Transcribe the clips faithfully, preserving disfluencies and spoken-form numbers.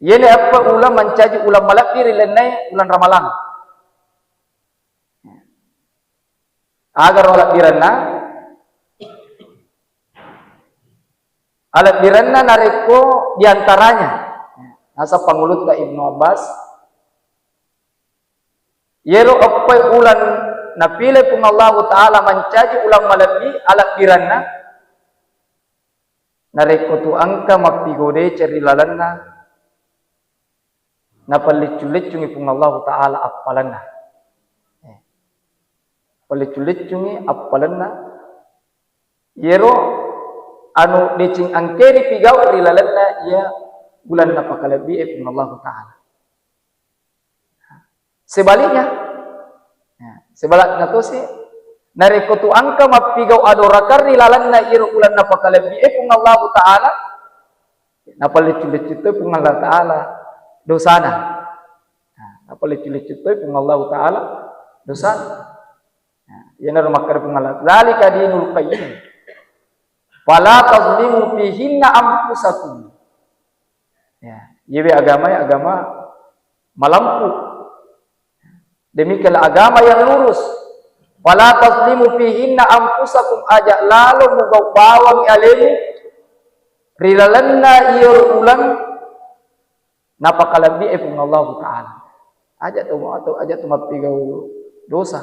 Iyena eppa uleng mancaji uleng malebbi ri lalenna uleng Ramalang. Aga ro alebbirenna? Alebbirenna narekko diantaranya, naseng pangulutta Ibnu Abbas, iyero eppa uleng napile Puang Allahu Ta'ala mancaji uleng malebbi, alebbirenna narekko tu engka mappigau deceng ri lalenna, napalleccu-leccungi Puang Allahu Ta'ala appalenna. Eh. Palleccu-leccungi appalenna. Iyero anu deceng engkae ripigau ri lalenna iya uleng napakalebbi e Puang Allahu Ta'ala. Sebaliknya, ya, sebaliknya tosi, narekko tu engka mappigau adorakang ri lalenna iyero uleng napakalebbi e Puang Allahu Ta'ala, napalleccu-leccu toi Puang Allah Ta'ala dosana. Nah, napalleccu-leccu toi Puang Allahu Ta'ala dosana. Nah, iyanaro makkeda Puang Allah, "Dzalika dinul qayyim. Fala tazlimu fihinna anfusakum." Ya, iyewe agamae agama malampu. Demikianlah agama yang lurus. "Fala tazlimu fihinna anfusakum," aja lalo mugau bawang alemu ri lalenna iyero uleng napakalebbi e Puang Allahu Ta'ala. Aja tu, aja tu mappigau dosa.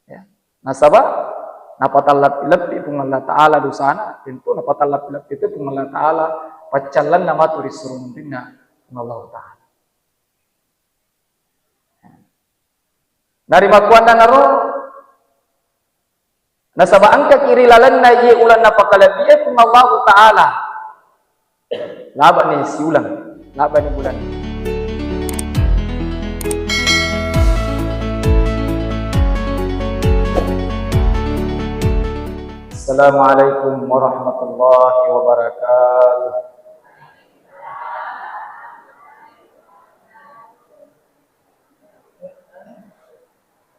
Ya. Nasaba napatallappi-lappi Puang Allah Ta'ala dosana, tentu napatallappi-lappi tu Puang Allah Ta'ala paccallanna matu ri surunrinna Puang Allah Ta'ala. Narimakkuannanaro, nasaba engkaki ri lalenna iye uleng napakalebbi e Puang Allahu Ta'ala. Labani siuleng, labani bulan. Assalamualaikum warahmatullahi wabarakatuh.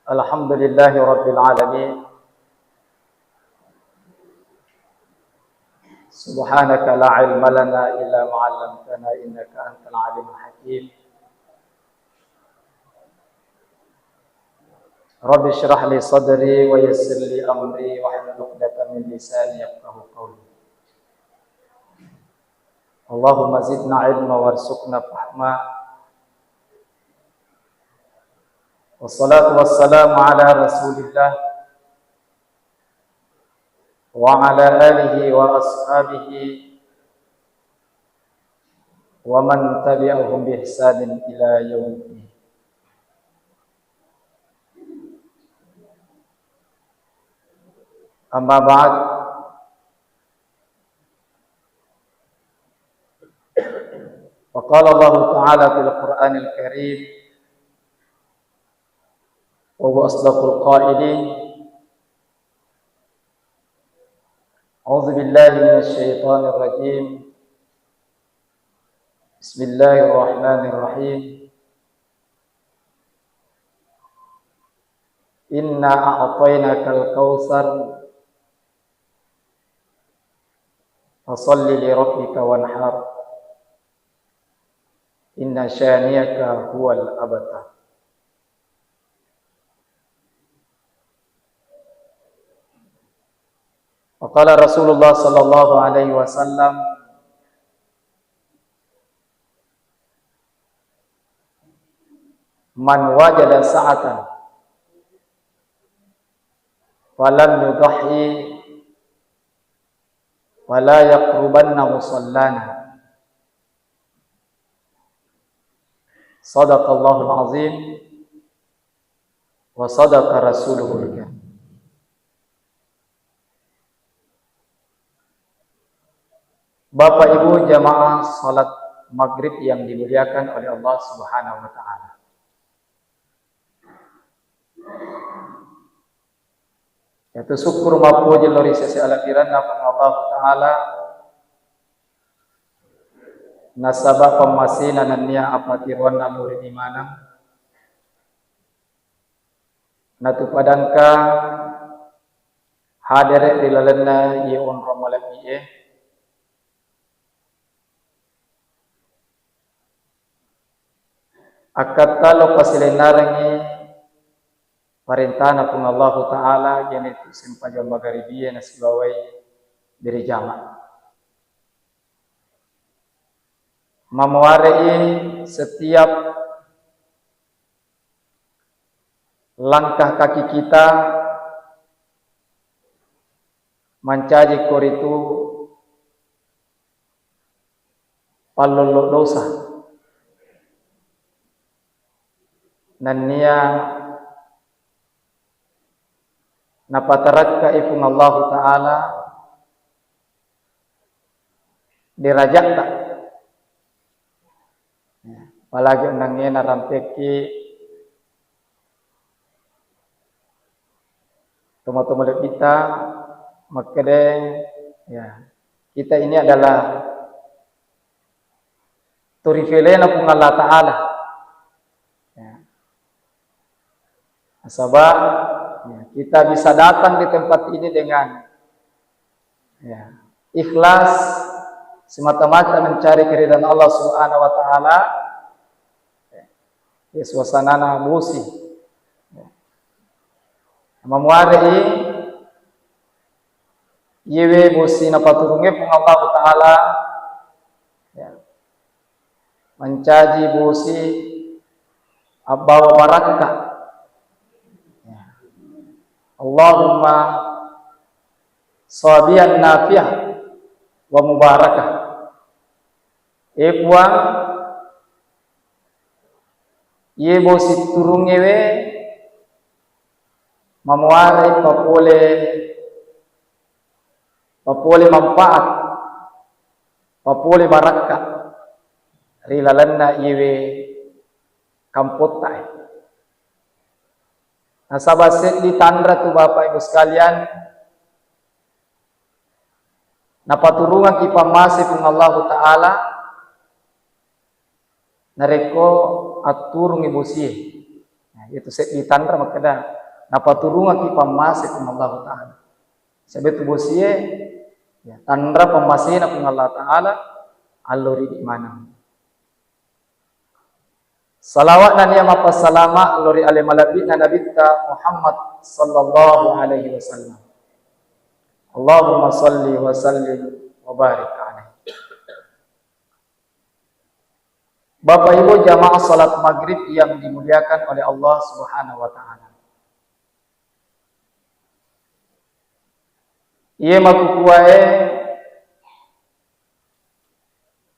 Alhamdulillahi rabbil alamin. Subhanaka la ilma lana illa ma 'allamtana innaka antal alimul hakim. Rabbi shrah li sadri wa yassir li amri wahlul 'uqdatam min lisani yafqahu qawli. Allahumma zidna ilma warzuqna fahma. Wassalatu wassalamu ala Rasulillah wa ala alihi wa ashabihi wa man tabi'ahum bi ihsanin ila yaumiddin. Amma ba'd. Wa qala Allahu ta'ala fil Qur'anil Karim, wa huwa asdaqul qailin. A'udzu billahi minasy syaithanir rajim. Bismillahirrahmanirrahim. Inna a'tainakal kautsar. Fasalli li rabbika wanhar. Inna syani'aka huwal abtar. Wa qala Rasulullah sallallahu alaihi wasallam, man wajada sa'atan falam yudhhi fala yaqrubanna musallana. Sadaqallahul azim wa sadaqa rasuluhul karim. Bapak Ibu jamaah salat maghrib yang dimuliakan oleh Allah Subhanahu wa taala. Yaitu syukur mappoji lao ri sese alebbirenna Puang Allahu Ta'ala, nasaba pammasena nennia apatiroanna lao ri maneng, natu padangka hadere ri lalenna iye onrong malebbi e. Akkattalo pasilennarengngi parentana Puang Allahu Ta'ala, iyanaritu sempajang magaribie nasibawai berjamaah. Mamuare'i setiap langkah kaki kita mancaji koritu pallollo dosa. Nennia napatarakkai Puang Allahu Ta'ala derajatta. Apalagi onnangnge narampekki tomatoa malebbitta, makkeda, ya, kita ini adalah torifilena Puang Allah Ta'ala. Ya. Nasaba, ya, kita bisa datang di tempat ini dengan, ya, ikhlas semata-mata mencari keridhaan Allah Subhanahu wa Ta'ala. Ya, suasanana bosi. Ya. Mamuare'i iyewe bosi napaturungnge Puang Allahu Ta'ala, ya, mancaji bosi abbawa barakka. Ya. Allahumma sabian nafi'ah wa mubarakah. E Puang, iye bosi turungngewe mamuare papole, papole manfaat, papole barakka ri lalenna iyewe kampottae. Nasaba seddi tanra tu, Bapak Ibu sekalian, napaturungakki pammase Puang Allahu Ta'ala narekko atturungngi bosie. Nah, itu seddi tanra makkeda napaturungakki pammase Puang Allahu Ta'ala. Sebettu bosie, ya, tanra pammasena Puang Allah Ta'ala, allo ridi maneng. Salawat nennia mappassalama allo ri ale malebbi'na Nabitta Muhammad sallallahu alaihi wasallam. Allahumma salli wa sallim wa barik alaihi. Bapak Ibu jamaah salat maghrib yang dimuliakan oleh Allah Subhanahu wa Ta'ala. Iye makkukuae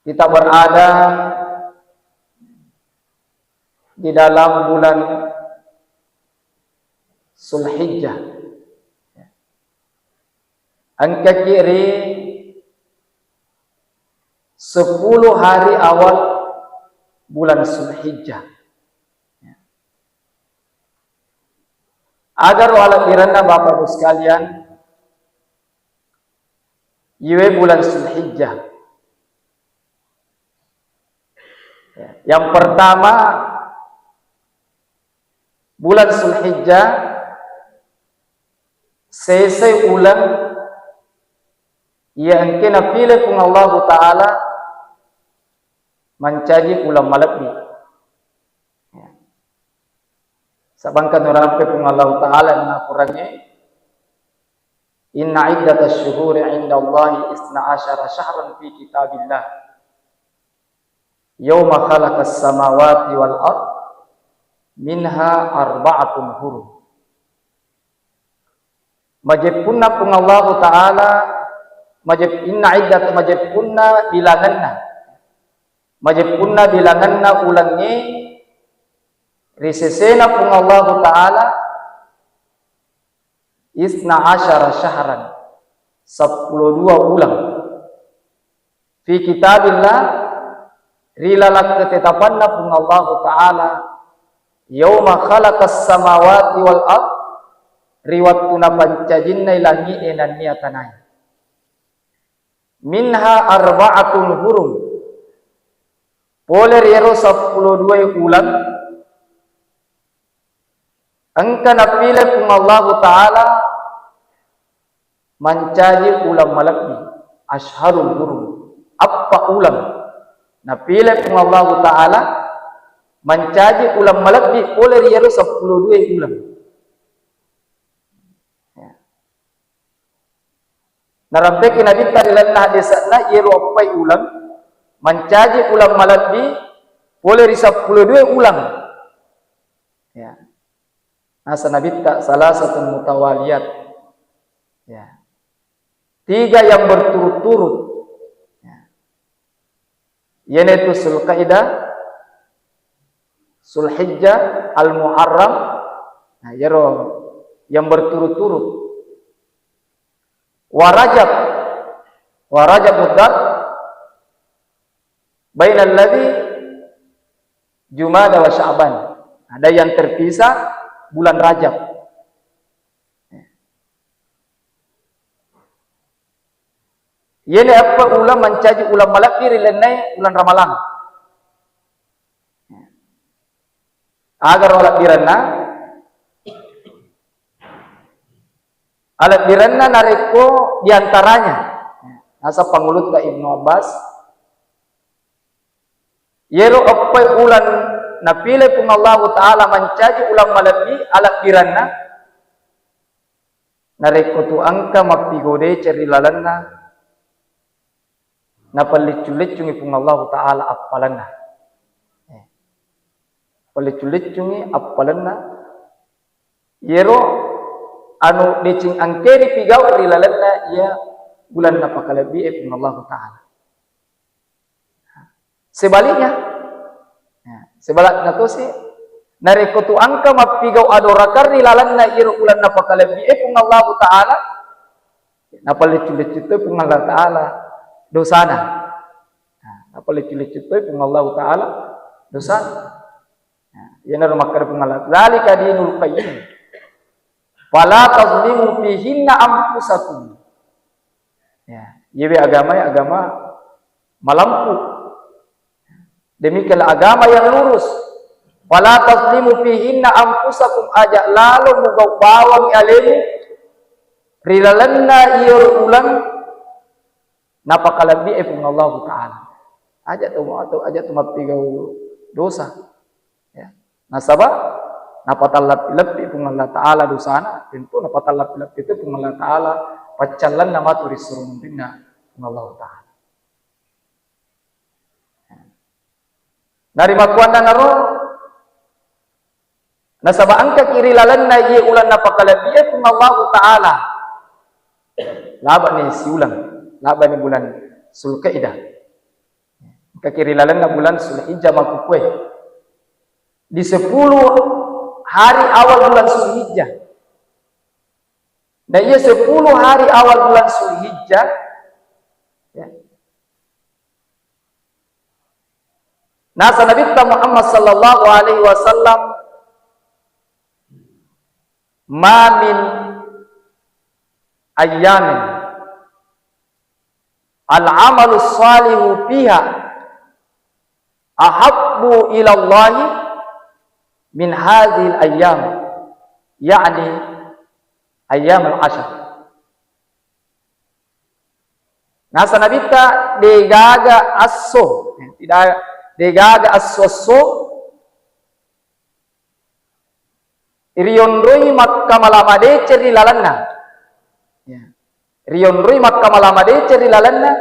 kita berada di dalam bulan Zulhijjah. Engkaki ri sepuluh hari awal bulan Zulhijjah. Agaro alebbirenna Bapak Ibu sekalian, iwe bulan Zulhijjah. Yang pertama, bulan Zulhijjah sesai uleng iya engke napile Puang Allahu Ta'ala mancaji uleng malebbi. Ya. Sabangka nurampe Puang Allahu Ta'ala na Qurangnge, "Inna iddatasy syuhuri 'indallahi isna asyara syahran fi kitabillah, yauma khalaqas samawati wal ard, minha arba'atun hurum." Majeppunna Puang Allahu Ta'ala, majep-, inna iddat, majeppunna bilangenna, majeppunna bilangenna ulengnge ri sesena Puang Allahu Ta'ala, isna asyara syahran, seppulo dua uleng. Fi kitabillah, ri laleng ketetapanna Puang Allahu Ta'ala, yauma khalaqas samawati wal ard, ri wettu napancajinnai langi'e nennia tanae. Minha arba'atun hurum. Pole ri ero seppulo dua uleng, engka napile Puang Allahu Ta'ala mancaji uleng malebbi, asyharul hurum. Eppa uleng napile Puang Allahu Ta'ala mancaji uleng malebbi pole ri iyaro seppulo dua uleng. Ya. Narampeki Nabitta ri lalenna hadese'na, iyaro eppai uleng, mancaji uleng malebbi pole ri seppulo dua uleng. Ya. Nasa Nabitta salasatun mutawaliyat. Ya. Tiga yang berturut-turut. Ya. Iyanaitu Zulkaidah, Zulhijjah, Al-Muharram. Nah, iyaro yang berturut-turut. Wa Rajab, wa Rajab mudar, bainal ladzi Jumada wa Sya'ban. Ada yang terpisah bulan Rajab. Iyena eppa uleng mancaji uleng malebbi ri lalenna uleng Ramalang. Agaro alebbirenna? Alebbirenna narekko diantaranya. Nasa pangulutta Ibnu Abbas, iyero eppai uleng napile Puang Allahu Ta'ala mancaji uleng malebbi alebbirenna, narekko tu engka mappigau deceng ri lalenna, napalleccu-leccungi Puang Allahu Ta'ala appalenna. Eh, palleccu-leccungi appalenna. Iyero anu deceng engkae ripigau ri lalenna iya uleng napakalebbi e Puang Allahu Ta'ala. Sebaliknya, ya, sebaliknya tosi, narekko tu engka mappigau adorakang ri lalenna iyaro uleng napakalebbi e Puang Allahu Ta'ala, napalleccu-leccu toi Puang Allah Ta'ala dosana. Nah, napalleccu-leccu toi Puang Allahu Ta'ala dosana. Nah, iyanaro makkeda Puang Allah, "Dzalika dinul qayyim. Fala tazlimu fihinna anfusakum." Ya, iyewe agamae agama malampu. Demikianlah agama yang lurus. "Fala tazlimu fihinna anfusakum," aja lalo mugau bawang alemu ri lalenna iyaro uleng napakalebbi e Puang Allahu Ta'ala. Aja tu, aja tu mappigau dosa. Ya. Nasaba napatallappi-lappi Puang Allah Ta'ala dosana, tentu napatallappi-lappi tu Puang Allah Ta'ala paccallanna matu ri surunrinna Puang Allah Ta'ala. Narimakkuannanaro, nasaba engkaki ri lalenna iye uleng napakalebbi e Puang Allahu Ta'ala. Labani siuleng, labani bulan Zulkaidah. Engkaki ri lalenna bulan Zulhijjah makkukue. Di sepuluh hari awal bulan Zulhijjah. Nah, iya sepuluh hari awal bulan Zulhijjah, ya. Nasa Nabitta Muhammad sallallahu alaihi wasallam, "Ma min ayyamin al-amalu salihu fiha ahabbu ilallahi min hadhil ayyam," yakni ayyamul ashr. Nasa Nabitta, degaga asso, tidak, degaga asso-asso rionroi makkamala madeceng ri lalenna. Ya. Rionroi makkamala madeceng ri lalenna,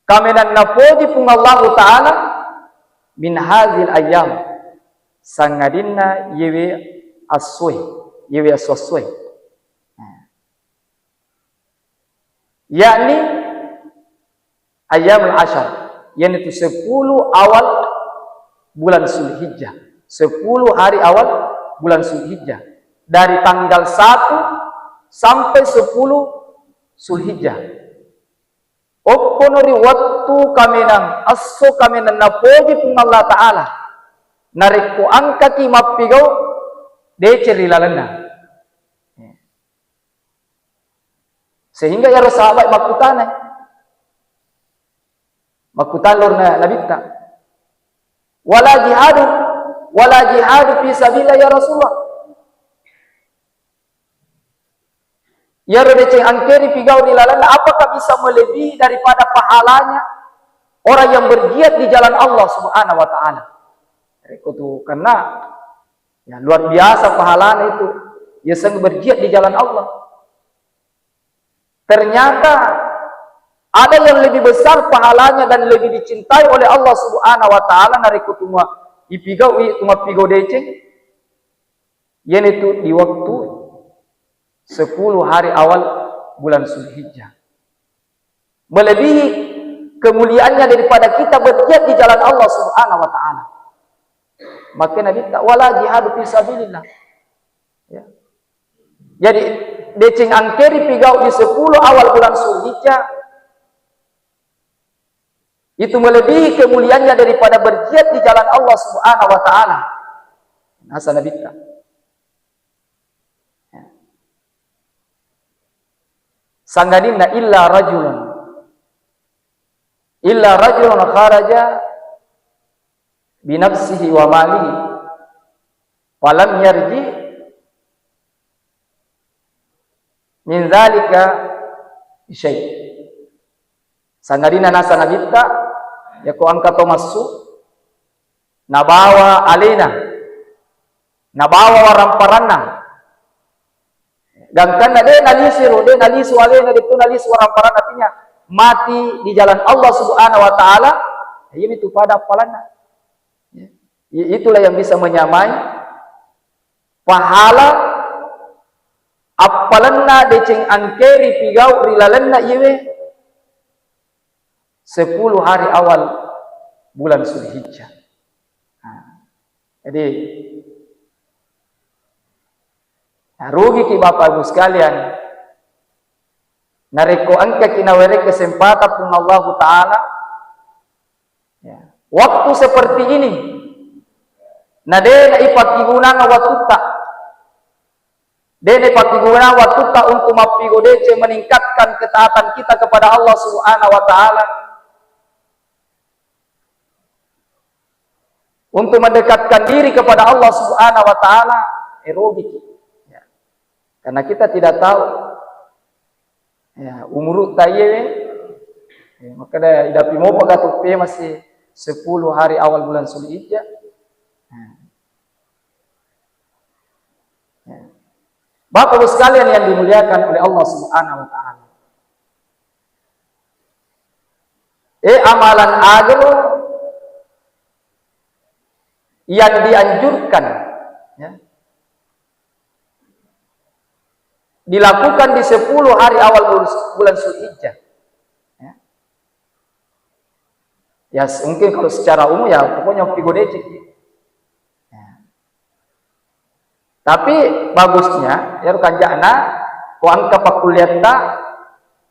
kamenang napoji Puang Allahu Ta'ala, min hazil ayyam, sangadinna yewe assoe, yewe asso-assoe. Nah. Yakni ayyamul ashar, yaitu sepuluh awal bulan Zulhijjah, sepuluh hari awal bulan Zulhijjah, dari tanggal satu sampai sepuluh Zulhijjah. Okkono ri wettu kamenang esso kamenang napoji Puang Allah Ta'ala, narekko engkaki mappigau deceng ri lalenna. Sehingga iyaro sahabat makkutana, makkutana lorona Nabitta, "Wala jihadu, wala jihadu fi sabilillah ya Rasulullah." Iyaro deceng engkae ripigau ri lalenna, apakah bisa melebihi daripada pahalanya orang yang berjihad di jalan Allah Subhanahu wa Ta'ala? Rekko tu kena, ya, luar biasa pahalana itu. Yaseng berjihad di jalan Allah. Ternyata ada yang lebih besar pahalanya dan lebih dicintai oleh Allah Subhanahu wa Ta'ala narekko tuma ipigau, tuma pigau deceng, yaitu di waktu sepuluh hari awal bulan Zulhijjah. Melebihi kemuliaannya daripada kita berjihad di jalan Allah Subhanahu wa Ta'ala. Maka Nabi ta, "Wala jihadu fi sabilillah." Ya. Jadi, deceng angkeri pigau di sepuluh awal bulan Zulhijjah, itu melebihi kemuliaannya daripada berjihad di jalan Allah Subhanahu wa Ta'ala. Nasa Nabi ta. Sangadinna illa rajulun. Illa rajulun kharaja binafsihi wa malihi. Falam yarji min dzalika syai. Sangadinna nasa Nabitta, yako engka to massu, nabawa alena, nabawa waramparanna. Gangkanna de nalisu ro, de nalisu alena, de tu nalisu waramparanna, artinya mati di jalan Allah Subhanahu wa Ta'ala, iyami tu pada appalanna. I-, itulah yang bisa menyamai pahala appalenna deceng angkeri pigau ri lalenna iyewe sepuluh hari awal bulan Zulhijjah. Nah, jadi, nah, rugiki Bapak Ibu sekalian, narekko engkaki nawereng kesempatan Puang Allahu Ta'ala, ya, waktu seperti ini, na de na ipakkigunang wattutta, de na ipakkigunang wattutta untuk mappigo deceng meningkatkan ketaatan kita kepada Allah Subhanahu wa Ta'ala, untuk mendekatkan diri kepada Allah Subhanahu wa Ta'ala, eh, rogiki. Ya. Karena kita tidak tahu, ya, umurutta iyewe, ya, makkeda idapi mopa gatuppe masih sepuluh hari awal bulan Zulhijjah. Ya. Ya. Bapak Ibu sekalian yang dimuliakan oleh Allah Subhanahu wa Ta'ala. Eh, amalan agama yang dianjurkan, ya, dilakukan di sepuluh hari awal bul-, bulan Zulhijjah. Ya. Ya, s-, mungkin kalau secara umum ya pokoknya pigo deceng. Ya. Tapi bagusnya, iyaro kanja'na, ko engka pakkulliatta,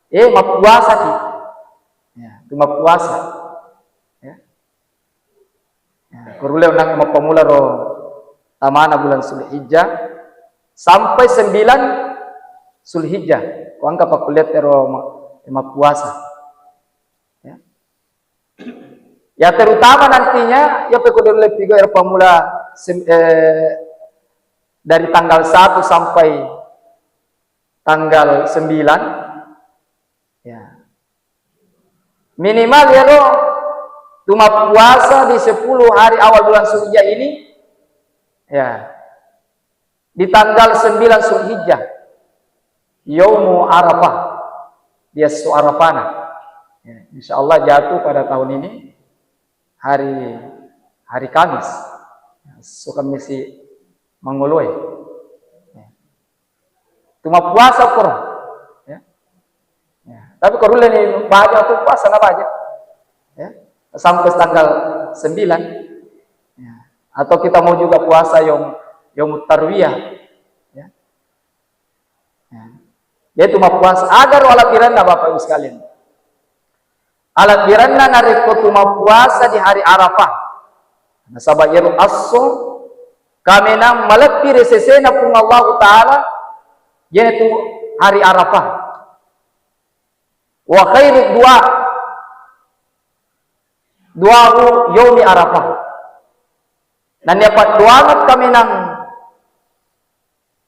eh, mappuasaki. Ya, tu mappuasa. Ya. Ya, ko rulle onnang mappamula ro tamana bulan Zulhijjah sampai sembilan Zulhijjah. Ko engka pakkulliatta ro ma-, mappuasa. Ya. Ya, terutama nantinya, ya, pekko dulu pigo ero pamula sem-, eh, dari tanggal satu sampai tanggal sembilan, ya. Minimal ya, ro, tu mappuasa di sepuluh hari awal bulan Zulhijjah ini, ya. Di tanggal sembilan Zulhijjah, Yaumu Arafah, di esso Arafana. Ya, insya Allah jatuh pada tahun ini hari, hari Kamis. Ya, suka misi mangoloe. Ya. Tu mappuasa pura. Ya. Ya. Tapi ko rulle ni baja tu puasa na baja. Ya. Sampai tanggal sembilan. Ya. Atau kita mau juga puasa yaum, yaumut tarwiyah. Ya. Ya. Yaitu mappuasa. Aga ro alabbirenna Bapak Ibu sekalian. Alabbirenna narekko tu mappuasa di hari Arafah. Nasaba iyaro esso kamenang malebbi ri sesena Puang Allahu Ta'ala, iyanatu hari Arafah. Wa khairu du'a, du'a'u yaumi Arafah. Nennia paddoangeng kamenang,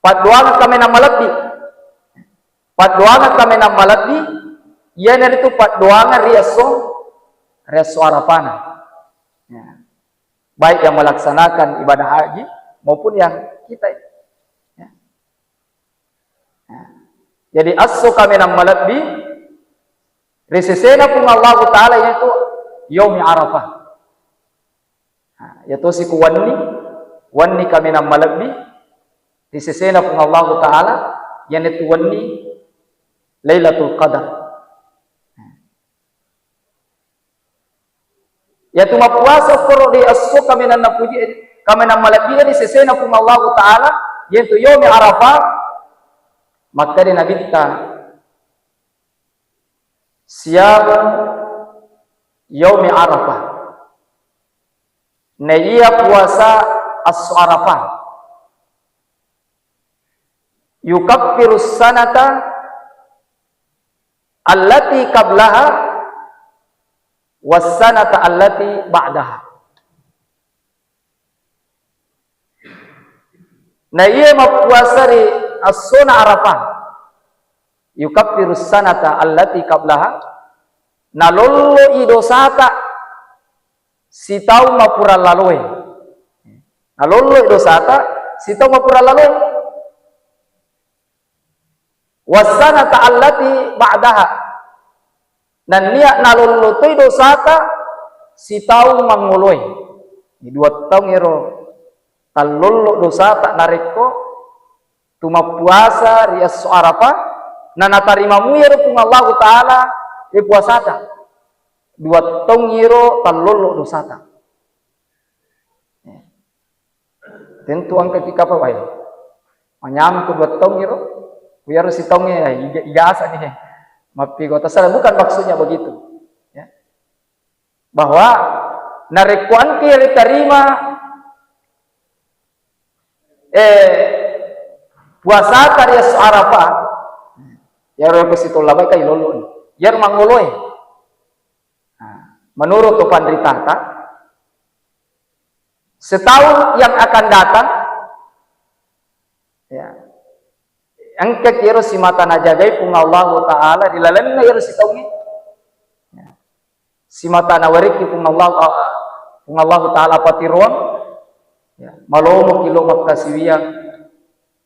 paddoangeng kamenang malebbi. Paddoangeng kamenang malebbi, iyanaritu paddoangeng ri esso, ri esso Arafana. Ya. baik yang melaksanakan ibadah haji maupun yang kita. Ya. Ya. Jadi esso kaminang malebbi ri sesena Puang Allahu Ta'ala, yaitu yaumi Arafah. Nah, yatosi ku wenni, wenni kaminang malebbi ri sesena Puang Allahu Ta'ala, iyanatu wenni Lailatul Qadar. Yatu mappuasa koro di esso kaminang napuji, kaminang malebbi di sesena Puang Allahu Ta'ala, yaitu yaumi Arafah, makkeda Nabitta, siyamu yaumi Arafah. Na iya puasa esso Arafah, yukaffiru sanata allati qablaha was sanata allati ba'daha. Na iya mappuasa ri essona Arafah, yukaffiru sanata allati qablaha, nalolloi dosata sitaung mapura laloe. Nalolloi dosata sitaung mapura laloe. Wassanata allati ba'daha. Nennia nalollo toi dosata sitaung mangoloe. Dua taung ero tallollo dosata narekko tu mappuasa ri esso Arafah, na natarima mui ero Puang Allahu Ta'ala e puasata. Dua taung ero tallollo dosata. Tentu engka ki kapang wae. Manyameng ko dua taung ero, ku iyaro sitaungnge, eh, iga-, igasa ni, eh. Mappigau tasala, bukan maksudnya begitu. Ya. Bahwa narekko engka iya ritarima, eh, puasata ri esso Arafah, iyaro ko sitolla bae kai lollo ni. Iyaro mangoloe. Nah, menurut to panritata, setahun yang akan datang, ya, engka kiro simata najagai Puang Allahu Ta'ala ri lalenna iyaro sitaungnge. Ya. Simata nawerekki Puang Allah, Puang Allahu Ta'ala patiroang, ya, malomo kilo makkasiwiang,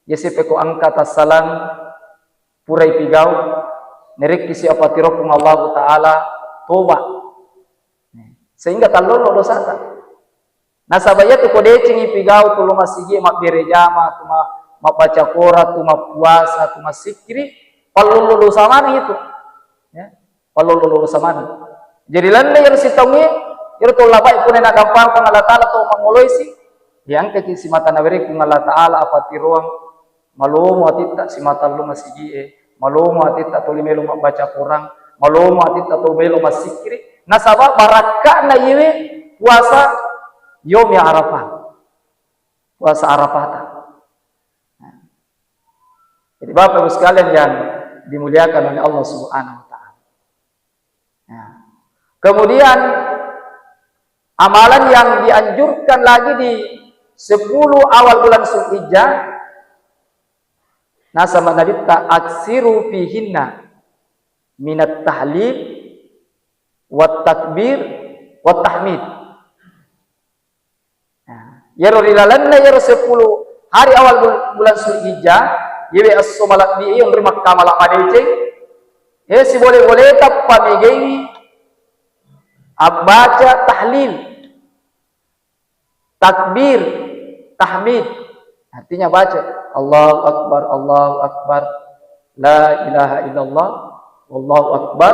ya, sipeko engka tassalang, purai pigau, nerekki si apatiro Puang Allahu Ta'ala toba. Sehingga tallollo dosata. Nasaba iyatu ko decengi pigau tu lo masigi mabbere jama, tu ma-, mabbaca Quran, tu mappuasa, tu massikkiri, pallollo dosa maneng itu. Ya, pallollo dosa maneng. Jadi lalenna iyaro sitaungnge, iyaro to labai puna nadampang Puang Allah Ta'ala to mangoloisi, diangkaki simata nawerekki Puang Allah Ta'ala apatiroang, malomo atitta simata lo masigie, malomo atitta tuli melo mabbaca Quran, malomo atitta to melo massikkiri, nasaba barakka'na iyewe puasa yaumi Arafah. Puasa Arafata. Jadi Bapak Ibu sekalian yang dimuliakan oleh Allah Subhanahu wa Ta'ala. Ya. Kemudian amalan yang dianjurkan lagi di sepuluh awal bulan Zulhijjah, nasaba Nabitta, "Aksiru fihinna minat tahlil wat takbir wat tahmid." Nah, iyaro ri lalenna iyaro sepuluh hari awal bul-, bulan Zulhijjah, iyewe esso malebbi e, onroi makkamala madeceng, e, sibole-boleta pamegaiwi abbaca tahlil, takbir, tahmid. Artinya baca, "Allahu Akbar, Allahu Akbar, la ilaha illallah, wallahu akbar,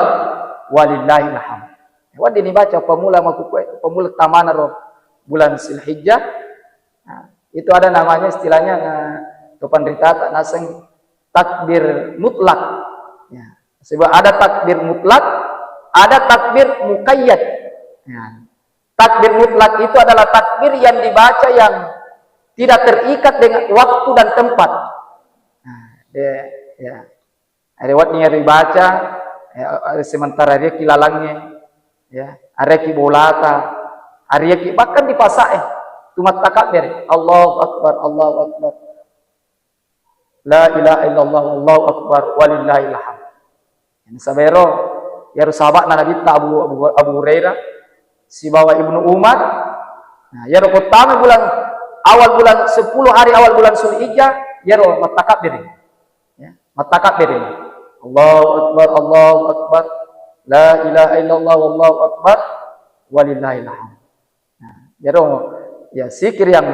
walillahil hamd." Wedding dibaca pamula makkukue, pamula tamana ro bulan Zulhijjah. Nah, itu ada namanya istilahnya, nah, to panritata naseng takbir mutlak. Ya, sebab ada takbir mutlak, ada takbir muqayyad. Ya. Takbir mutlak itu adalah takbir yang dibaca yang tidak terikat dengan waktu dan tempat. Nah, de-, ya. Ada wedding ribaca, ya, sementara riaki lalangnge, ya, ariaki bolata, ariaki bahkan di pasae, tu mattakabbere, Allahu Akbar, Allahu Akbar. La ilaha illallah, Allahu Akbar, walillahil hamd. Nasaba ero, iyaro sahaba'na Nabitta Abu, Abu, Abu Hurairah, sibawa Ibnu Umar, Nah, iyaro ko tama bulan awal, bulan sepuluh hari awal bulan Zulhijjah, iyaro mattakabbiri. Ya, mattakabbiri. Allahu Akbar, Allahu Akbar. La ilaha illallah, wallahu akbar. Walillahil hamd. Nah, iyaro, ya, zikir yang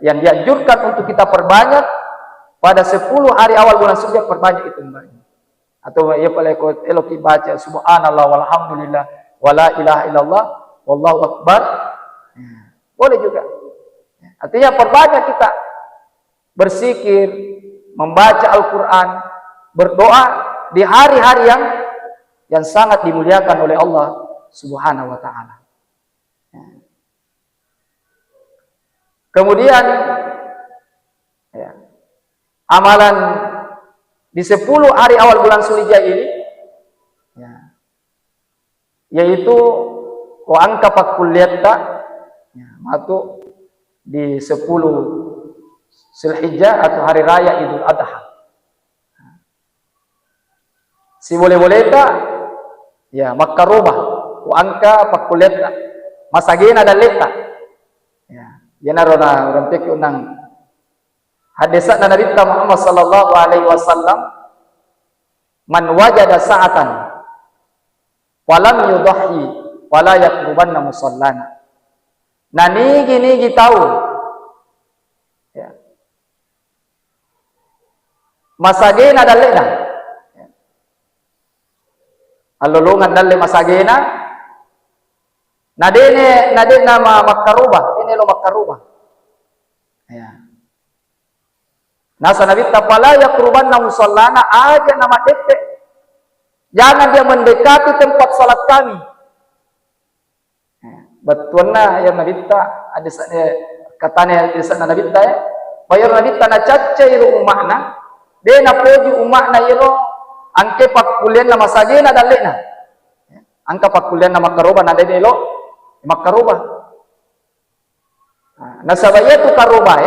yang dianjurkan untuk kita perbanyak pada sepuluh hari awal bulan Zulhijjah, perbanyak itu membaca. Atau ya, pale ko eloki baca subhanallah walhamdulillah wala ilaha illallah wallahu akbar. Ya, boleh juga. Artinya perbanyak kita berzikir, membaca Al-Quran, berdoa di hari-hari yang yang sangat dimuliakan oleh Allah Subhanahu wa Ta'ala. Kemudian, ya, amalan di sepuluh hari awal bulan Zulhijjah ini, ya, yaitu ko engka pakkulleatta, ya, matu di sepuluh Zulhijjah atau hari raya Idul Adha. Sibole-boleta, ya, makkaroba, ko engka pakkulleatta, masagena dalletta. Ya, iyanaro na urang pekki onnang haddese'na Nabitta Muhammad sallallahu alaihi wasallam, "Man wajada sa'atan falam yudhhi fala yaqrubanna musallana." Nah, nigi-nigi tau, ya, masagena dallena. Allolongang dalle masagena. Nadene, nadena ma-, makkaroba, dene lo makkaroba. Ya. Nasa Nabitta, "Fala yaqrubanna musallana," aja na maddeppe. Jangan dia mendekati tempat salat kami. Bettuanna ya Nabitta, hadis, eh, katane hadisna Nabitta, ya. Bayar Nabitta nacaccai ro umma'na, de napoji umma'na iro angke pakkulleanna masagena dallena. Angka pakkulleanna makkaroba na de elo makkaroba. Nah, nasaba iyatu karobae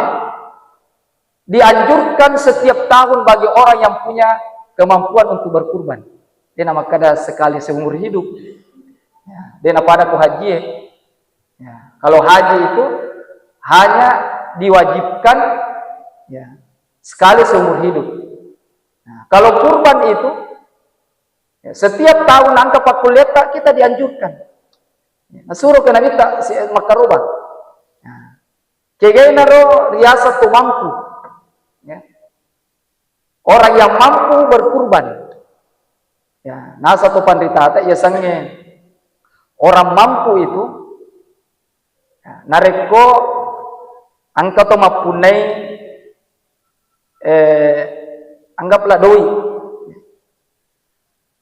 dianjurkan setiap tahun bagi orang yang punya kemampuan untuk berkurban. De namakkeda sekali seumur hidup. Ya, de napada ko hajie. Ya, kalau haji itu hanya diwajibkan, ya, sekali seumur hidup. Nah, kalau kurban itu, ya, setiap tahun angka pakkulleatta kita dianjurkan. Ya, nasuro ke Nabitta si makkaroba. Ya. Kegainaro riaseng to mampu. Ya. Orang yang mampu berkurban. Ya, nasa to panritata yasengnge orang mampu itu, ya, narekko engka to mappunnai, eh, anggaplah doi.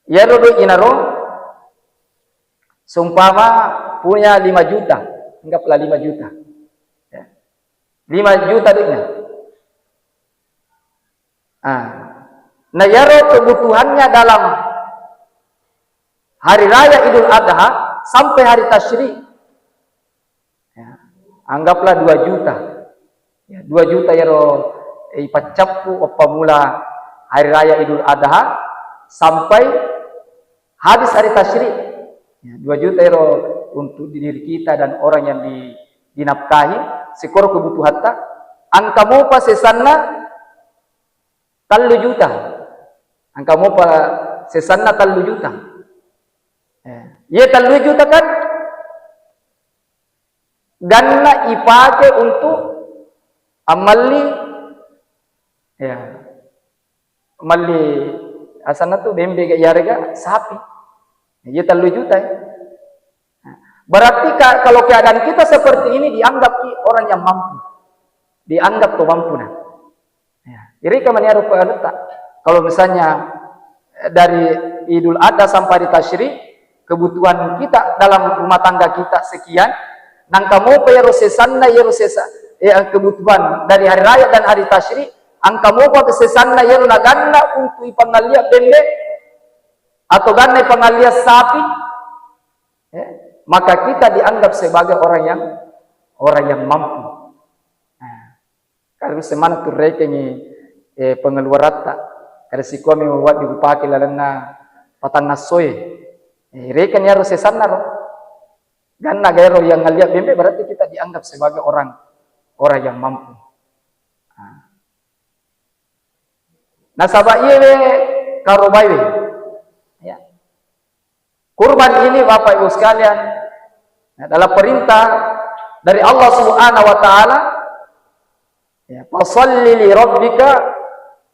Iyaro doi inaro seumpama punya lima juta, anggaplah lima juta. Ya. Lima juta doinya. Ah. Nah, iyaro kebutuhannya dalam hari raya Idul Adha sampai hari tasyrik, ya, anggaplah dua juta. Ya, dua juta iyaro, eh, ipaccappu appamula hari raya Idul Adha sampai habis hari tasyrik. Ya, dua juta ero untuk diri kita dan orang yang di-, dinafkahi, sikoro kebutuhatta. Engka mopa sesanna tellu juta. Engka mopa sesanna tellu juta. Ya. Iye tellu juta kan ganna ipake untuk amelli, ya, melli asanna tu bembe ga iyarega sapi. Iya tellu juta, ya. Berarti ka-, kalau keadaan kita seperti ini dianggap ki orang yang mampu. Dianggap to mampu nah. Ya, irika maniaro ko anutta. Kalau misalnya, eh, dari Idul Adha sampai di Tasyrik, kebutuhan kita dalam rumah tangga kita sekian, nangka mopa iyaro sesanna iyaro sesa-, eh, kebutuhan dari hari raya dan hari Tasyrik, angka mopa sesanna iyaro naganna untuk ipangallia bembe atau ganna ipangallia sapi, eh, maka kita dianggap sebagai orang yang, orang yang mampu. Nah, Karena semana tu rekengi, eh, pengeluaratta. Kada sikuami wedding upake lalenna patanna essoe. Eh, rekeng iyaro sesanna ro. Ganna gaero yang ngeliat bembe, berarti kita dianggap sebagai orang, orang yang mampu. Nah. Nasaba iye we karobai we. Ya. Kurban ini, Bapak Ibu sekalian, ya, dalam perintah dari Allah Subhanahu wa Ta'ala, ya, "Fasalli li rabbika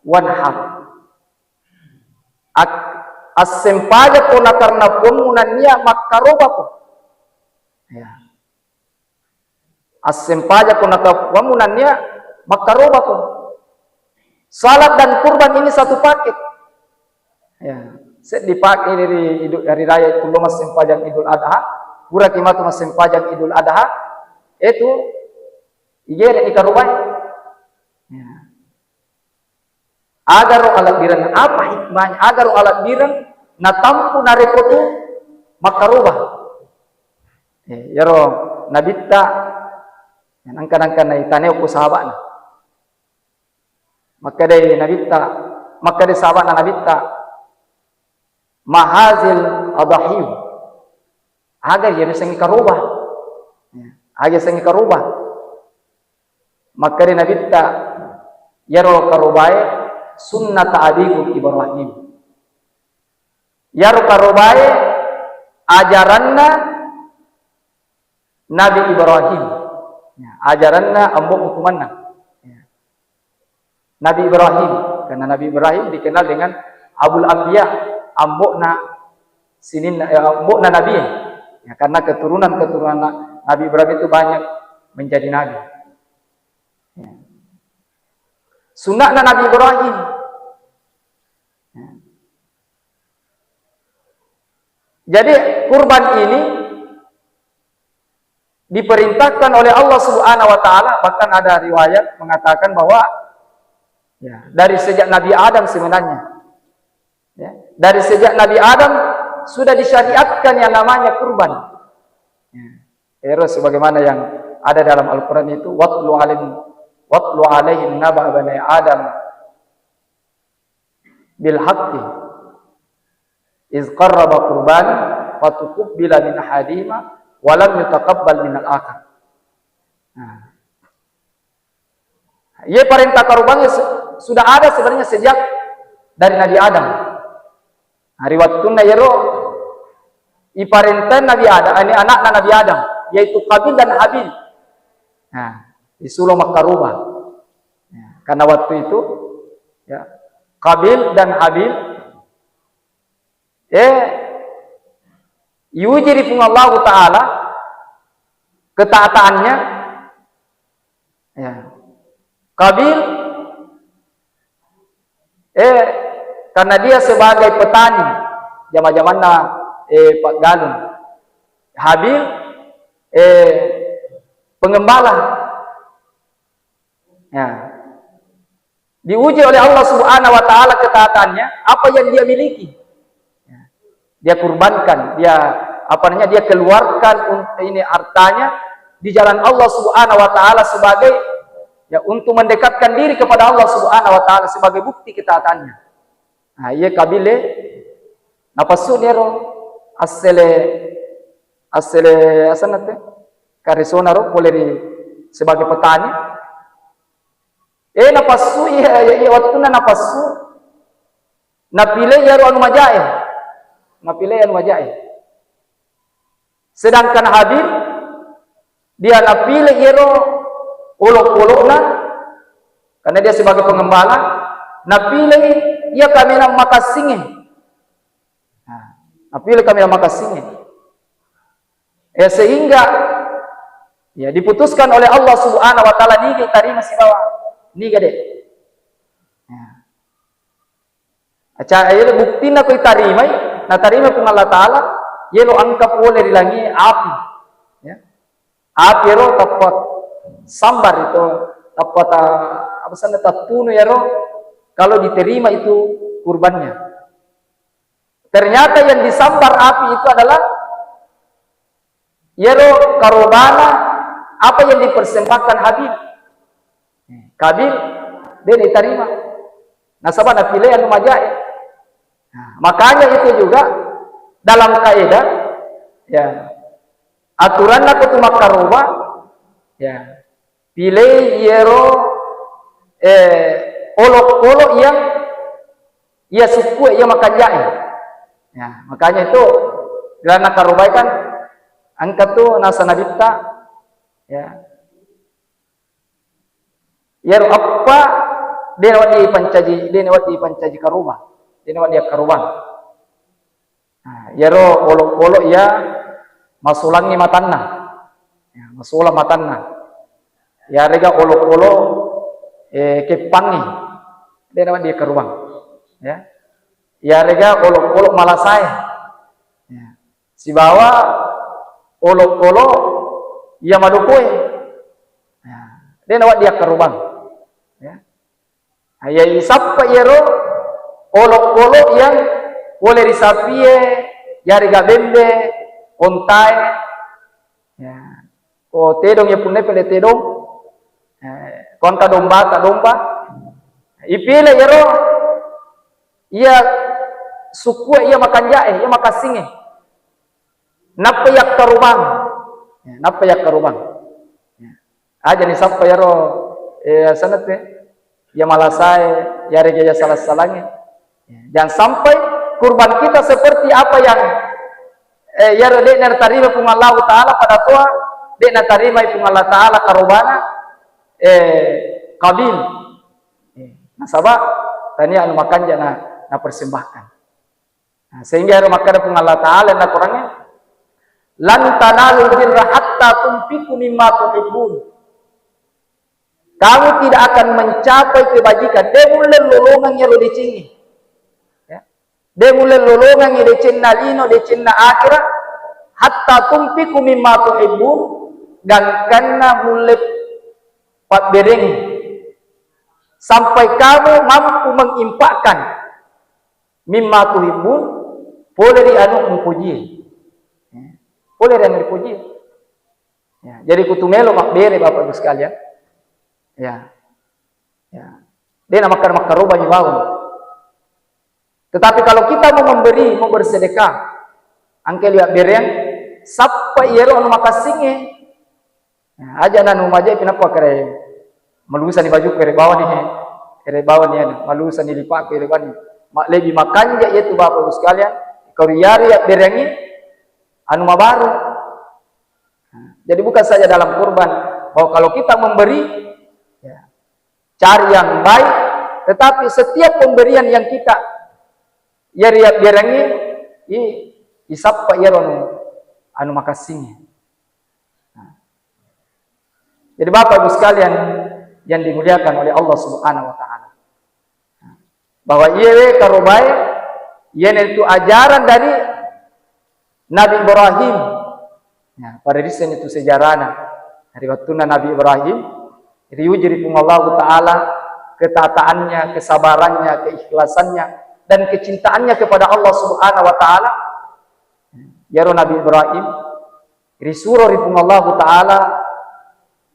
wanhar." Ak-, assempajako na karena Puammu nennia makkarobako. Ya. Assempajako na Puammu nennia makkarobako. Salat dan kurban ini satu paket. Ya, seddi paket ini ri Idul, hari raya itu lo massempajang Idul Adha, puraki matu massempajang Idul Adha, itu igere ni karobai. Ya. Agaro alabbireng, apa hikmahnya? Agaro alabbireng natampu narekko tu makkaroba. Eh, iyaro Nabitta, nangka-nangka naitaneo ku sahaba'na. Makkedai Nabitta, makkedai sahaba'na Nabitta, "Ma hazil adahiyu?" Aga iye sengi karoba? Ya, aga sengi karoba? Makkeda Nabitta, "Iyaro karobae sunnata abikum Ibrahim." Iyaro karobae ajaranna Nabi Ibrahim. Ya, ajaranna ambo mutumanna. Ya. Nabi Ibrahim, karena Nabi Ibrahim dikenal dengan Abul Anbiya, ambokna sininna, eh, ambokna Nabi. Ya, karena keturunan-keturunan Na-, Nabi Ibrahim itu banyak menjadi nabi. Ya. Sunnahna Nabi Ibrahim. Ya. Jadi, kurban ini diperintahkan oleh Allah Subhanahu wa Ta'ala, bahkan ada riwayat mengatakan bahwa, ya, dari sejak Nabi Adam sebenarnya. Ya, dari sejak Nabi Adam sudah disyariatkan yang namanya kurban. Ya. Terus sebagaimana yang ada dalam Al-Quran itu, "Watlu alim, watlu alaihim naba bani Adam bil haqqi iz qarraba qurbanan fatuqubila min ahadihima wa lam yutaqabbal min al-akhar." Nah. Iye parentah karobangnge su-, sudah ada sebenarnya sejak dari Nabi Adam. Nah, ri wettunna iyaro iparentah Nabi Adam, ini anakna Nabi Adam, yaitu Qabil dan Habil. Nah, disuruh makkaroba. Ya, karena waktu itu, ya, Qabil dan Habil, eh, diuji ri Puang Allahu Ta'ala ketaataannya. Ya. Qabil, eh, karena dia sebagai petani, jama-jamanna, eh, paggalung. Habil, eh, pengembala. Ya. Diuji oleh Allah Subhanahu wa Ta'ala ketaatannya, apa yang dia miliki. Ya. Dia kurbankan, dia, apa namanya, dia keluarkan un-, ini hartanya di jalan Allah Subhanahu wa Ta'ala sebagai, ya, untuk mendekatkan diri kepada Allah Subhanahu wa Ta'ala sebagai bukti ketaatannya. Nah, iya Qabil e, napassu nero assele, assele asenna te, karesona ro pole ri sebagai petani. Eh, napassu iya, iya, iya, wettunna napassu, napile iyaro anu majae. Napile anu majae. Sedangkan Habil, dia napile iyaro olok-olokna, karena dia sebagai pengembala, napile iya kaminang makassinge. Nah, napile kaminang makassinge. Ya, sehingga, ya, diputuskan oleh Allah Subhanahu wa Ta'ala, niga itarima sibawa niga de. Ya. Aca-, iyaro buktinna ko itarimai, natarima Puang Allah Ta'ala, iyaro engka pole ri langi api. Ya. Api ero tappa sambar itu, tappa ta-, apa sana, tattunu ero kalau diterima itu kurbannya. Ternyata yang disambar api itu adalah iyaro karobana apa yang dipersembahkan Habil. Qabil, de' natarima. Nasaba napile anu majae. Nah, makanya itu juga dalam kaidah, ya, Aturanna ko tu makkaroba, ya, pilih iyaro, eh, olok-olok yang iya sukkue, iya makanja'e. Ya, makanya itu gelarna karobae kan engka tu nasa nabitta, ya. Iyaro eppa de' nawedding ipancaji, de' nawedding ipancaji karoba, de' nawedding akkarobang. Nah, iyaro olok-olok iya masolangngi matanna. Ya, masolang matanna. Iyarega olok-olok, eh, keppangngi, de' nawedding akkarobang. Ya. Iyarega olok-olok malasae. Ya. Sibawa olok-olok iya madokoe. Ya. De' nawedding akkarobang. Ya. Iya isappa iyaro olok-olok yang pole ri sapie, yarega bembe, ontae. Ya. Ko tedong iya punna pele tedong. Eh, ko engka domba, ta domba. Ipile iyaro iya sukkue, iya makanja'e, iya makassingnge. Nappa yakkarobang. Ya, nappa yakkarobang. Ya. Aja ni sappa iyaro, eh, asenna te, iya malasae, iyarega iya salah-salangnge. Ya, jangan sampai kurban kita seperti apa yang, eh, iyaro de' natarima Puang Allahu Ta'ala, pada toa de' natarima Puang Allah Ta'ala karobana, eh, Qabil. Eh, nasaba tania anu makanja na, napersembahkan. Nah, sehingga ero makkeda Puang Allah Ta'ala na Qurannya, "Lan tanalul birra hatta tunfiqu mimma tuhibbun." Kamu tidak akan mencapai kebajikan. De' mulle lolongang ero decengnge. Ya. De' mulle lolongang decenna lino, decenna akhirat. Hatta tunfiqu mimma tuhibbun. Gangkanna mulle pabbereng. Sampai kamu mampu menginfakkan mimma tuhibbun, pole ri anu mupojie. Ya. Pole ri anu ripojie. Ya, jadi kutu melo mabbere, Bapak Ibu sekalian. Ya. Ya. De' na makkar-, makkaroba mi bawang. Tetapi kalau kita mau memberi, mau bersedekah, engka liwat bereng, sappa iyaro anu makassingnge. Nah, aja nanu maja pinappa kere malusani baju kere bawani, kere bawani anu, malusani lipa kere bawani. Ma-, lebih makanja iyatu Bapak Ibu sekalian, kau riyari ya berengi anu mabaru. Nah, jadi bukan saja dalam kurban, bahwa kalau kita memberi, ya, cari yang baik, tetapi setiap pemberian yang kita yari ya berengi, i, isappa iyaro anu, anu makassingnge. Nah. Jadi Bapak Ibu sekalian yang dimuliakan oleh Allah Subhanahu wa Ta'ala, bahwa iyewe karobae, iyana itu ajaran dari Nabi Ibrahim. Ya, pada risseng itu sejarahna. Dari wattunna Nabi Ibrahim, riuji ri Puang Allahu Ta'ala ketaataannya, kesabarannya, keikhlasannya, dan kecintaannya kepada Allah Subhanahu wa Ta'ala. Iyaro Nabi Ibrahim, risuro ri Puang Allahu Ta'ala,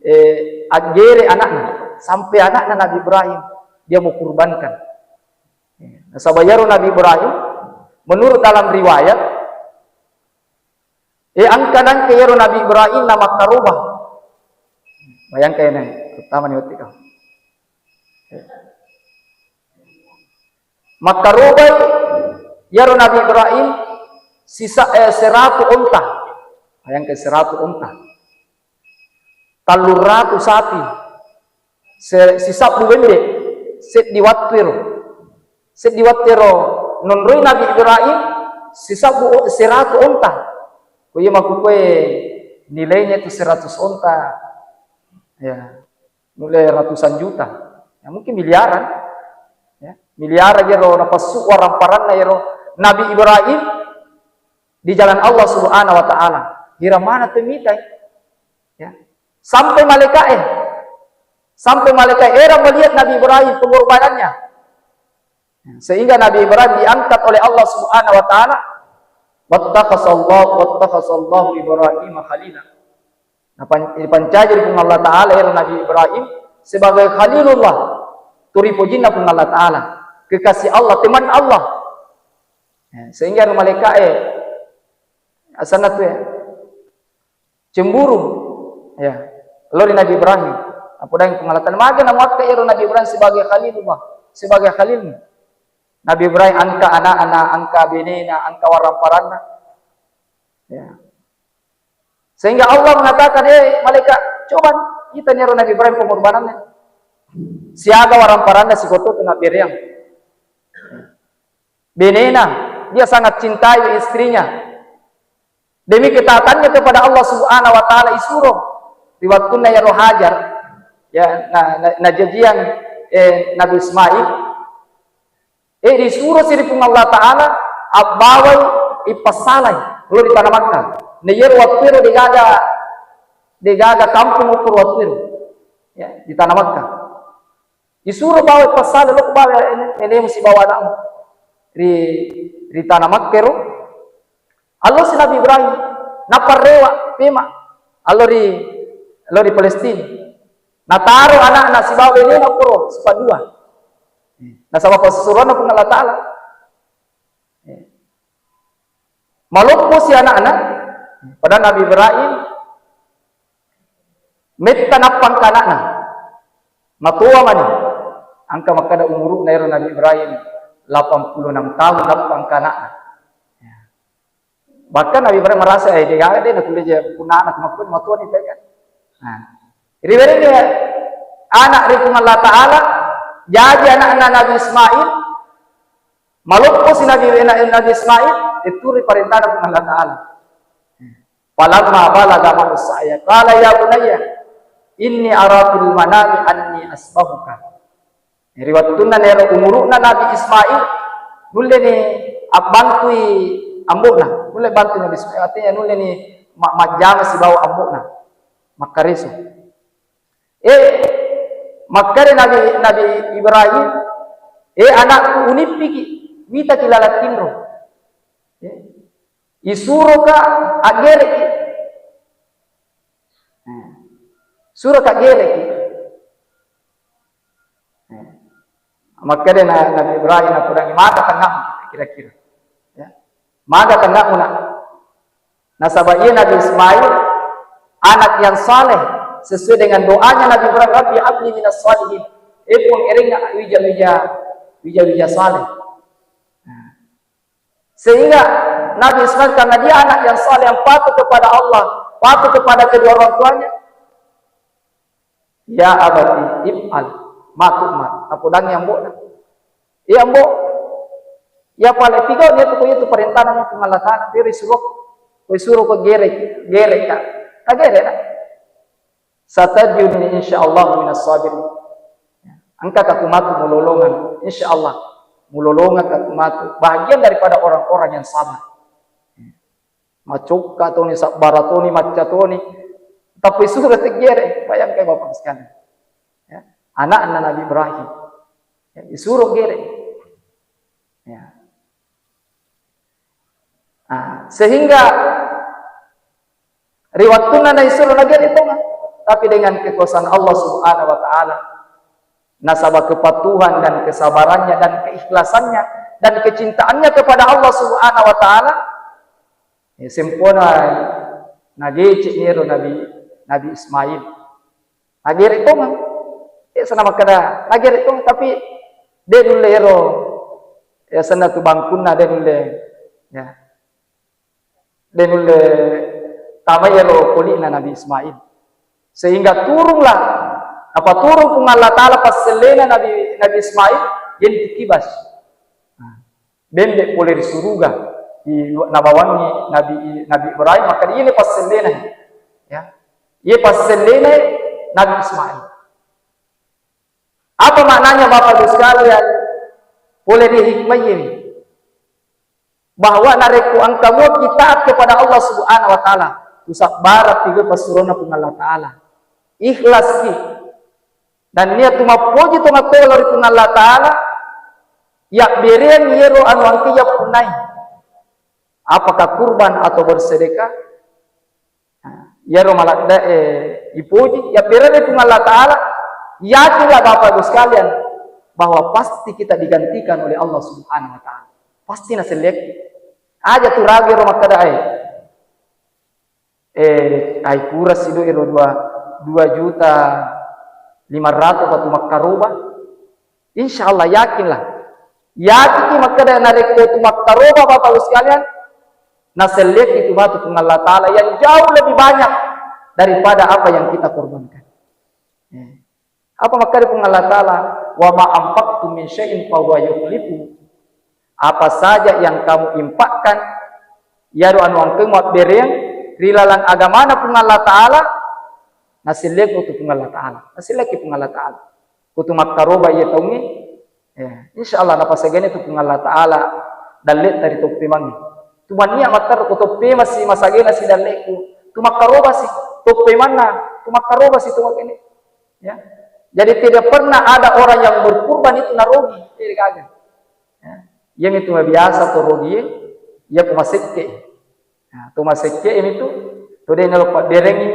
eh, aggere anakna, sampai anakna Nabi Ibrahim dia mau kurbankan. Nasaba iyaro Nabi Ibrahim, menurut dalam riwayat, eh, angka-, nangka iyaro Nabi Ibrahim na makkaroba. Bayangkan ini, terutama ni wettiko. Makkarobai iyaro Nabi Ibrahim sisa-, eh, seratu onta. Bayangkan, seratu onta. Talluratu sapi. Se-, sisabbu bembe. Seddi wattu ero. Seddi wattu ero nonroi Nabi Ibrahim, sisabbu o-, seratu onta. Ko iya makkukue nilainya itu seratus onta. Ya. Nulle ratusan juta. Ya, mungkin miliaran. Ya, miliaran ero napassu waramparanna ero Nabi Ibrahim di jalan Allah Subhanahu wa Ta'ala. Ira mana tu mitai? Ya. Sampai malaikatnya. Sampai malaikat era melihat Nabi Ibrahim pengorbanannya. Sehingga Nabi Ibrahim diangkat oleh Allah Subhanahu wa Ta'ala. Wattakhazallahu, wattakhazallahu Ibrahim khalila. Napan-, dipancaji ri Puang Allah Ta'ala ero Nabi Ibrahim sebagai Khalilullah. Turi pojinna Puang Allah Ta'ala. Kekasih Allah, teman Allah. Ya, sehingga ero malaikatnya, eh, asanna tu ya. Cemburu. Ya. Lao ri Nabi Ibrahim. Napodangi Puang Allah Ta'ala, magi namuakka ero Nabi Ibrahim sebagai Khalilullah, sebagai Khalilmu. Nabi Ibrahim engka anak-anak, engka benena, engka waramparanna. Ya. Sehingga Allah mengatakan, "Eh, malaikat, coba itani ero Nabi Ibrahim pengorbanannya. Siaga waramparanna sikoto tu nabbereang." Benena, dia sangat cintai istrinya. Demi ketaatannya kepada Allah Subhanahu wa Ta'ala, isuro ri wattunna ero Hajar, ya, na, na, najajiang, eh, Nabi Ismail, eh, disuro si ri Puang Allah Ta'ala, abbawai ipassalai lao ri tana Makkah. Na iyaro wattu ero degaga, degaga kampung okko ro wattu ero, ya, di tana Makkah. Isuro bawai passala, "Lo bawai nenemu sibawa anakmu ri, ri tana Makkah ro." Allo si Nabi Ibrahim, naparrewa pema, allo ri, allo ri Palestina. Nataro anakna sibawa benena puro sipaddua. Nasaba passuroanna Puang Allah Ta'ala. Maloppo si anakna, pada Nabi Ibrahim, metta nappa engka anakna. Matoa mani. Engka makkeda umuru'na ero Nabi Ibrahim delapan puluh enam tahun nappa engka anakna. Bahkan Nabi Ibrahim merasa, eh, degaga de nakulle je punana, makkulle matoa ni tega. Nah, riwerengngi anak ri Puang Allah Ta'ala, jaji anakna Nabi Ismail, maloppo si Nabi, Nabi Ismail, itu ri parentana Puang Allah Ta'ala. Falamma balagha ma'as sa'ya, qala ya bunayya, inni ara fil manami anni asbahuka. Ri wettunna naero umuru'na Nabi Ismail, nulleni abbantui ambo'na, nulle bantui Nabi Ismail, artinya nulleni ma-, majjama sibawa ambo'na, makkareso. Eh, makkeda Nabi, Nabi Ibrahim, "Eh, anakku, unippiki, witaki laleng tinro." Eh, isuroka aggereki. Eh, suroka aggereki. Eh, makkeda na-, Nabi Ibrahim, napodangi, "Maga tengahmu kira-kira?" Ya. "Maga tengahmu, Nak?" Nasaba iya Nabi Ismail anak yang saleh, sesuai dengan doanya Nabi Ibrahim, "Rabbi habli minas salihin." Eh, Puang, erengnga wija-wija, wija-wija saleh. Nah. Sehingga Nabi Ismail, karena dia anak yang saleh, yang patuh kepada Allah, patuh kepada kedua orang tuanya, "Ya abati, if'al ma tu'mar." Napodangi ambo'na, "Eh, Ambo, ya pale tiga ni tu, ko itu perintahna Puang Allah Ta'ala, pero isuro, ko isuro ko gere, gere ka. Ka gere na. Satajiduni insyaallah minas sabirin." Engka ka kumatu mulolongang, insyaallah. Mulolongang ka kumatu. Bahagian daripada orang-orang yang sabar. Macokka toni, sabbara toni, macca toni. Tapi isuro tegere, bayangkan Bapak sekalian. Ya, anakna Nabi Ibrahim. Ya, isuro gere. Ya. Nah, sehingga ri wettunna naisuro nagere tongeng, tapi dengan kekuasaan Allah Subhanahu wa Ta'ala, nasaba kepatuhan dan kesabarannya dan keikhlasannya dan kecintaannya kepada Allah Subhanahu wa Ta'ala, ya, sempona nagecek niro Nabi, Nabi Ismail. Nagere tongeng. Eh, sana makkeda, nagere tongeng, tapi de nulle ero, ya, senna tu bangkunna, de nulle, ya. De nulle tama ero poli'na Nabi Ismail. Sehingga turunlah, apa turun Puang Allah Ta'ala passellena Nabi, Nabi Ismail, yaitu kibas. Nah, bembe pole ri suruga, di, nabawangi Nabi, Nabi Ibrahim, maka iye passellena. Ya. Iye passellena Nabi Ismail. Apa maknanya, Bapak Ibu sekalian? Pole ri hikmah ini. Bahwa narekko engka muaki taat kepada Allah Subhanahu wa Ta'ala, tusabbaraki ri passuronna Puang Allah Ta'ala. Ikhlas ki. Dan niat tu mappoji to mattola ri Puang Allah Ta'ala, yabbereang yero anu engka yappunnai. Apakah kurban atau bersedekah? Nah, iyaro maladde'e ipoji, yabbereangngi Puang Allah Ta'ala, yakinlah Bapak Ibu sekalian, bahwa pasti kita digantikan oleh Allah Subhanahu wa Ta'ala. Pasti naselleakki. Aja tu ragu ero makkeda, eh, Eh, ai pura sido ero dua, dua juta lima ratus apa tu makkaroba. Insya Allah, yakinlah. Yakin ki makkeda narekko tu makkaroba, Bapak Ibu sekalian, naselliang itu matu Puang Allah Ta'ala yang jauh lebih banyak daripada apa yang kita korbankan. Eh. Apa makkeda Puang Allah Ta'ala, "Wa ma anfaqtum min syai'in fahuwa yukhlifu." Apa saja yang kamu infakkan, iyaro anu engkae mabbereang ri laleng agamana Puang Allah Ta'ala, naselliang ko tu Puang Allah Ta'ala. Naselliang ki Puang Allah Ta'ala. Ko tu makkaroba iya taungnge, ya, insya Allah napasegani tu Puang Allah Ta'ala dalle tari toppe mangi. Tu mannia mattar ko toppe masi masagena si dalleku. Tu makkaroba si toppe manna, tu makkaroba si tu makene. Ya. Jadi tidak pernah ada orang yang berkurban itu narogi, tidak ada. Ya. Yang itu biasa to rogi, ya ku masekke. Nah, to masekke ini tu, to de nalo pabberengi,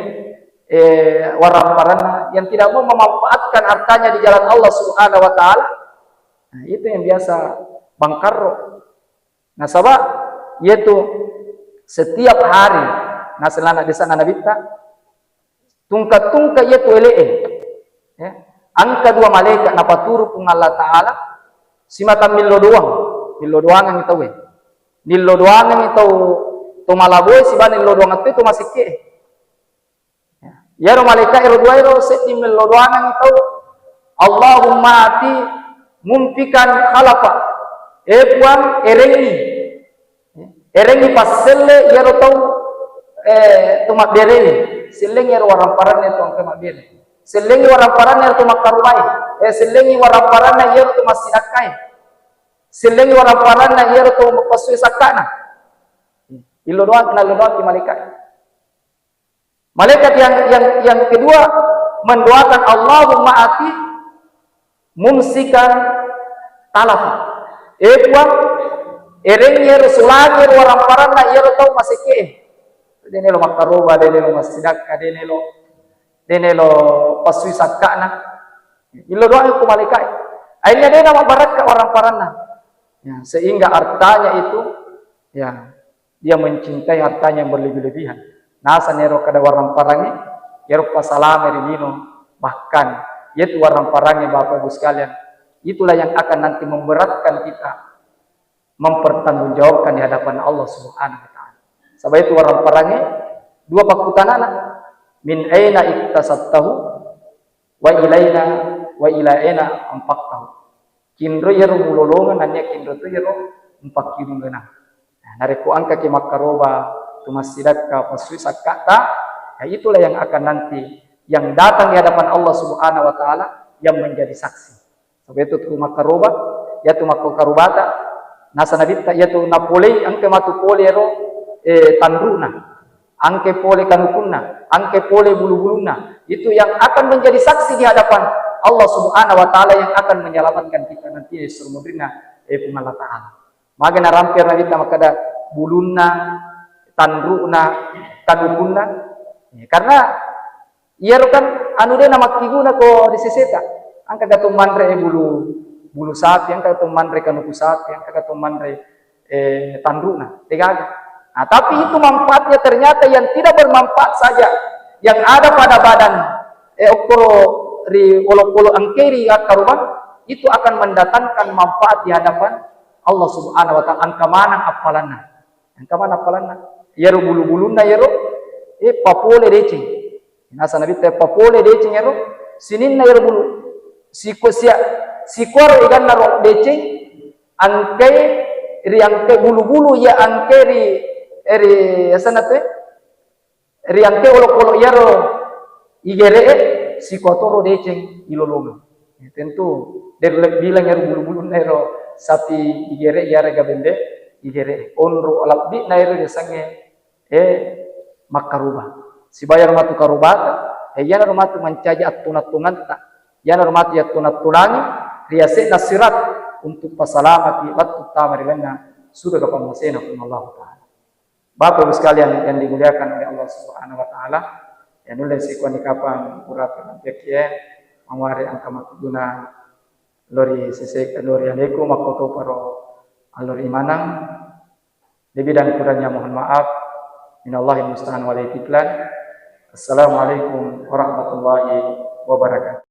eh, waramparanna yang tidak mau memanfaatkan hartanya di jalan Allah Subhanahu wa Ta'ala. Nah, itu yang biasa bangkarro. Nasaba, yaitu setiap hari, naselana desa Nabitta, tungka-tungka iya tu ele'e. Ya. Engka dua malaikat napaturu Puang Allah Ta'ala, simata millo doang, millo doangengngi tauwe. Millo doangengngi tau, to malaboe sibawa nillo doang tu to masekke. Ya. Iyaro malaikat ero dua ero seddi millo doangengngi tau, "Allahumma ati mumfikan khalafa." Eh Puang, erengngi. Erengngi passelle iyaro tau, eh, to mabbere. Sellengngi iyaro waramparanna to engka mabbere. Sellengngi waramparanna iyaro to makkarubai. Eh, sellengngi waramparanna iyaro to massidakkai. Sellengngi waramparanna iyaro to passue sakkana. Illo doang, nallo doang ki malaikat. Malaikat yang, yang, yang kedua mendoakan, "Allahumma ati mumsikan talaf." Eh Puang, erengngi ero, sulangi ero waramparanna iyaro tau masekke. De nelo makkaroba, de nelo massidakka, de nelo, de nelo passui sakkana. Illo doang ku malaikat. Akhirnya de namabbarakka waramparanna. Ya, sehingga hartanya itu, ya, dia mencintai hartanya yang berlebih-lebihan. Naseng ero kada waramparangnge, ero pasalame ri lino, bahkan yaitu waramparangnge, Bapak Ibu sekalian, itulah yang akan nanti memberatkan kita mempertanggungjawabkan di hadapan Allah Subhanahu wa Ta'ala. Saba itu waramparangnge dua pakkutanana, "Min aina iktasabtahu wa ilaina, wa ila aina anfaqtahu." Kinro iyaro mulolongeng, nennia kinro to iyaro mupakkibungenang. Nah, narekko engkaki makkaroba, tu massidakka, passui sakkata, ya itulah yang akan nanti yang datang di hadapan Allah Subhanahu wa Ta'ala yang menjadi saksi. Sebab itu tu makkaroba, ya tu makkakarobata, naseng Nabitta, ya tu napolei, engka matu pole ero, eh, tanruna. Engka pole kanukunna, engka pole bulu-bulunna. Itu yang akan menjadi saksi di hadapan Allah Subhanahu wa Ta'ala yang akan menyelamatkan kita nanti di surga munrinna, eh, Puang Allah Ta'ala. Magi narampe Nabitta makkeda bulunna, tanruna, kanukunna. Ya, karena iyaro kan anu de namakkiguna ko ri seseta. Engka gato manre, eh, bulu, bulu sapi, engka gato manre kanuku sapi, engka gato manre eh, tanruna, degaga. Nah, tapi itu manfaatnya ternyata yang tidak bermanfaat saja, yang ada pada badan, eh, okkoro ri olokolo engkeri akkarubang, itu akan mendatangkan manfaat di hadapan Allah Subhanahu wa Ta'ala. Engka maneng appalanna. Engka maneng appalanna. Iyaro bulu-bulunna iyaro, eh, papole deceng. Naseng Nabitta, papole deceng ero, sininna ero bulu. Siko sia, sikuaro eganna ro deceng, engkai ri engkai bulu-bulu iya engkai ri, eh, ri asenna tu, eh, ri engkai olok-olok iyaro igere'e, sikuatoro deceng ilolongeng. Ya, tentu, de lebbi bilang ero bulu-bulunna ero sapi igere iyarega bembe igere. Onro lebbi na ero diasengnge eh, makkaruba. Sibawa iyaro matu karubata, eh, iyanaro matu mancaji attunang-tunangta. Iyanaro matu yattunang-tunangi ri ase'na sirat untuk pasalamaki lettu tama ri lalenna surga pammasena Puang Allah Ta'ala. Bapak Ibu sekalian yang dimuliakan oleh Allah Subhanahu wa Ta'ala, ya nulle sikuani kapang pura penampiakkie, maware engka makkeguna lori sese-, lori aleku makkotoparo alori manang, Lebih dan kurangnya mohon maaf. Minallahil musta'an wa alaihi tiklan. Assalamualaikum warahmatullahi wabarakatuh.